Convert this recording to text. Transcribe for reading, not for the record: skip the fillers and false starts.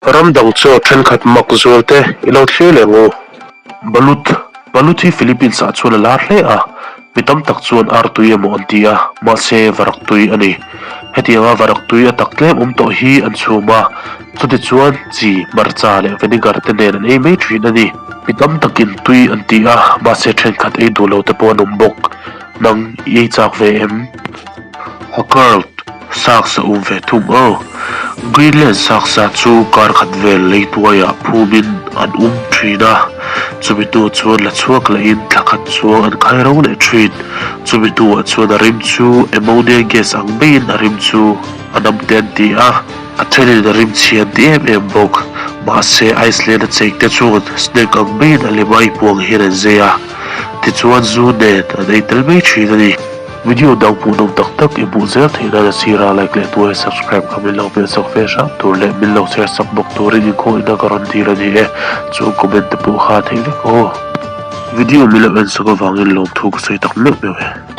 Ram dang chaw thenkhat mak zual te i lo thlir leh ngu. Balut, Balut hi Philippines ah chuan a lar hle a, mi tam tak chuan ar tui emaw an ti a, mahse varak tui a ni. Hetianga varak tui a tak tlem awm tawh hi an chhum a, chutichuan chi, hmarcha leh vinegar te nen an ei mai thin a ni. Mi tam takin tui an ti a, mahse thenkhat ei duh lo te pawh an awm bawk. Nang i ei chak ve em? Hakarl. Saksa um ve thung aw. Greenland saksa chu kar khat vel lei hnuaiah phumin an um thin a, chumi hnu chuan la chhuak lehin thla khat chuang an khai ro leh thin. Chumi hnuah chuan a rim chu ammonia gas ang maiin a rim chu a nam te an ti a, a thenin a rim chhi an ti em em bawk. Mahse Iceland a chengte chuan snake ang maiin a lem a ipuang hian an zei a, tichuan zu nen an ei tel mai thin a ni. Video dang hmuhnawm tak tak i hmuh zel theih nan a sira like leh hnuaia subscribe kha min lo hmeh sak ve hram tur leh min lo share sak bawk turin inkhawihna ka rawn dil a ni e, chuan comment te pawh kha theih vek aw. Video min lo en sak avangin lawmthu ka sawi tak meuh meuh e.